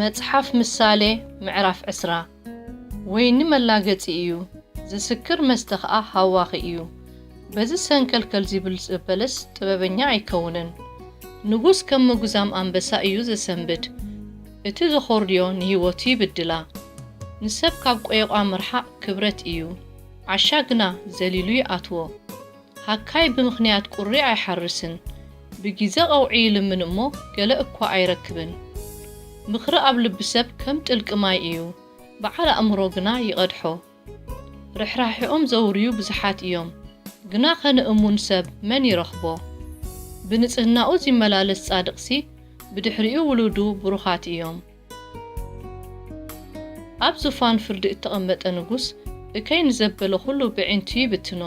መጽሓፍ ምሳሌ ምዕራፍ ዕስራ። ወይኒ መላገጺ እዩ፣ ዝስክር መስተ ኸኣ ሃዋኺ እዩ። በዚ ሰንከልከል ዚብል ዝበለስ ጥበበኛ ኣይከውንን። ንጉስ ከም ምጉዛም ኣንበሳ እዩ ዘሰንብድ፣ እቲ ዘኾርድዮ ንህይወቱ ይብድላ። ንሰብ ካብ ቆየቋ ምርሓቕ ክብረት እዩ፣ ዓሻ ግና ዘሊሉ ይኣትዎ። ሃካይ ብምኽንያት ቁሪ ኣይሓርስን፣ ብጊዘ ቐውዒ ይልምን እሞ ገለ እኳ ኣይረክብን። ምኽሪ ኣብ ልቢ ሰብ ከም ጥልቂ ማይ እዩ፣ በዓል ኣእምሮ ግና ይቐድሖ። ርሕራሒኦም ዘውርዩ ብዙሓት እዮም፣ ግና ኸነ እሙን ሰብ መን ይረኽቦ? ብንጽህናኡ ዚመላለስ ጻድቕሲ ብድሕሪኡ ውሉዱ ብሩኻት እዮም። ኣብ ዙፋን ፍርዲ እተቐመጠ ንጉስ እከይ ንዘበለ ኹሉ ብዒንቱ ይብትኖ።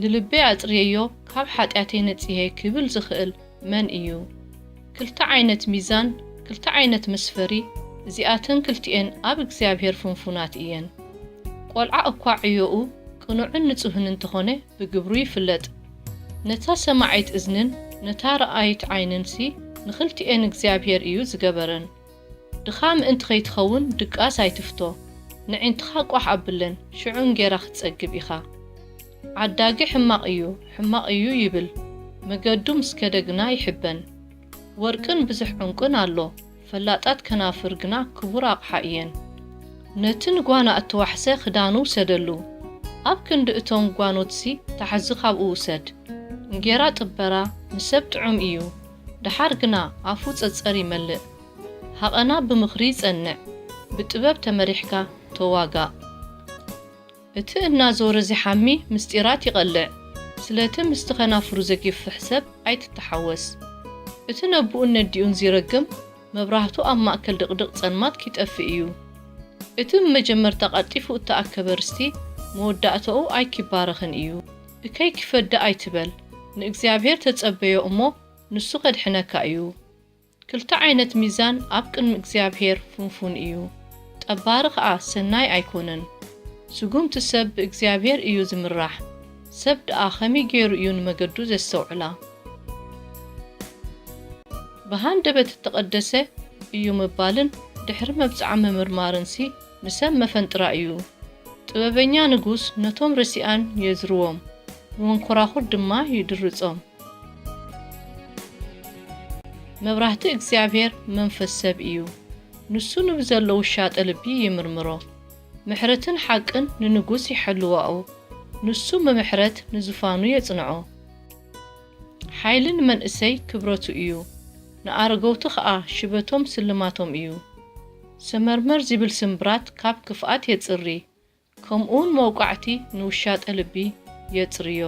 ንልበይ ኣጽርየዮ፣ ካብ ሓጢኣተይ ነጺሄ ክብል ዝኽእል መን እዩ? ክልተ ዓይነት ሚዛን፣ ክልተ ዓይነት መስፈሪ፣ እዚኣተን ክልቲኤን ኣብ እግዚኣብሔር ፍንፉናት እየን። ቈልዓ እኳ ዕዮኡ ቅኑዕን ንጹህን እንተኾነ ብግብሩ ይፍለጥ። ነታ ሰማዒት እዝንን ነታ ረኣይት ዓይንንሲ ንኽልቲኤን እግዚኣብሔር እዩ ዝገበረን። ድኻ ምእንቲ ኸይትኸውን ድቃስ ኣይትፍቶ። ንዒንትኻ ቋሕ ኣብለን፣ ሽዑ እንጌራ ክትጸግብ ኢኻ። ዓዳጊ ሕማቕ እዩ፣ ሕማቕ እዩ ይብል፣ መገዱ ምስ ከደ ግና ይሕበን። ወርቅን ብዙሕ ዕንቁን ኣሎ፣ ፈላጣት ከናፍር ግና ክቡር ኣቕሓ እየን። ነቲ ንጓና እተዋሕሰ ክዳኑ ውሰደሉ፣ ኣብ ክንዲ እቶም ጓኖትሲ ተሓዚ ካብኡ ውሰድ። እንጌራ ጥበራ ንሰብ ጥዑም እዩ፣ ደሓር ግና ኣፉ ጸጸር ይመልእ። ሃቐና ብምኽሪ ይጸንዕ፣ ብጥበብ ተመሪሕካ ተዋጋእ። እቲ እናዞረ ዚሓሚ ምስጢራት ይቐልዕ፣ ስለቲ ምስቲ ኸናፍሩ ዘጊፍሕ ሰብ ኣይትተሓወስ። እቲ ነብኡን ነዲኡን ዚረግም፣ መብራህቱ ኣብ ማእከል ድቕድቕ ጸልማት ኪጠፍእ እዩ። እቲ ብመጀመርታ ቀልጢፉ እተኣከበ ርስቲ፣ መወዳእታኡ ኣይኪባረኽን እዩ። እከይ ኪፈዲ ኣይትበል፣ ንእግዚኣብሔር ተጸበዮ እሞ፣ ንሱ ኸድሕነካ እዩ። ክልተ ዓይነት ሚዛን ኣብ ቅድሚ እግዚኣብሔር ፍንፉን እዩ፣ ጠባሪ ኸኣ ሰናይ ኣይኮነን። ስጉምቲ ሰብ ብእግዚኣብሔር እዩ ዝምራሕ፣ ሰብ ደኣ ኸመይ ገይሩ እዩ ንመገዱ ዘስተውዕላ? ብሃንደበት እተቐደሰ እዩ ምባልን ድሕሪ መብጽዓ ምምርማርንሲ ንሰብ መፈንጥራ እዩ። ጥበበኛ ንጉስ ነቶም ረሲኣን የዝርዎም፣ ንመንኮራኹር ድማ ይድርጾም። መብራህቲ እግዚኣብሔር መንፈስ ሰብ እዩ፣ ንሱ ንብዘሎ ውሻጠ ልቢ ይምርምሮ። ምሕረትን ሓቅን ንንጉስ ይሕልዋኦ፣ ንሱ ብምሕረት ንዙፋኑ የጽንዖ። ሓይሊ ንመንእሰይ ክብረቱ እዩ፣ ንኣረገውቲ ኸኣ ሽበቶም ስልማቶም እዩ። ሰመርመር ዚብል ስምብራት ካብ ክፍኣት የጽሪ፣ ከምኡውን መውቃዕቲ ንውሻጠ ልቢ የጽርዮ።